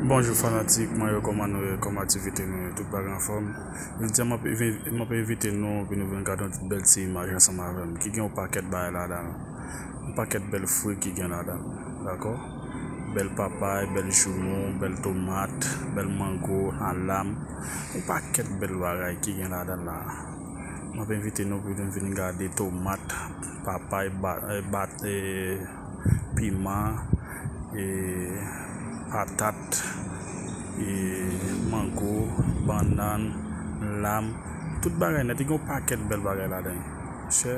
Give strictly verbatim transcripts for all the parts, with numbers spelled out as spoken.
Bonjou fanatik mwen yo, kòman nou ye, kòman aktivite nou ye, tout bagay anfòm. Jodi a m ap envi- m ap envite nou pou nou vin gade yon ti bèl ti imaj ansanm avè m ki gen yon pakèt bagay ladan l. Yon pakèt bèl fwi ki gen ladan l, dakò? Bèl papay, bèl joumou, bèl tomat, bèl mango, alam, yon pakèt bèl bagay ki gen ladan l la. M ap envite nou pou nou vin gade tomat, papay, ba, eh, bat, eh, piman, eh, patat, eh, mango, bannann, lam, tout bagay nèt. Li gen yon pakèt bèl bagay ladan l. Chè,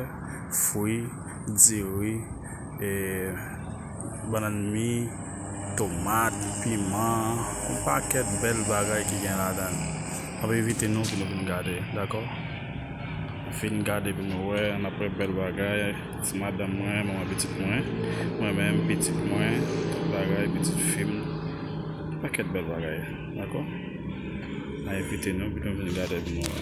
fwi, diri, eh, bannann mi, tomat, piman, yon pakèt bèl bagay ki gen ladan l. M ap envite nou pou nou vin gade, dakò? Vin gade pou nou wè, n ap wè bèl bagay. Ti madanm mwen, manman pitit mwen, mwen menm, pitit mwen, tout bagay, pitit fi m. Pakèt bèl bagay, dakò? N a envite nou pou nou vin gade pou nou wè.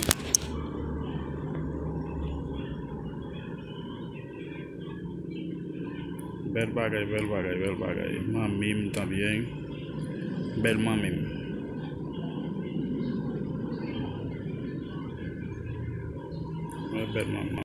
Bèl bagay, bèl bagay, bèl bagay. Manmi m, tanbyen. Bèl manmi m. Mwen bèl manman.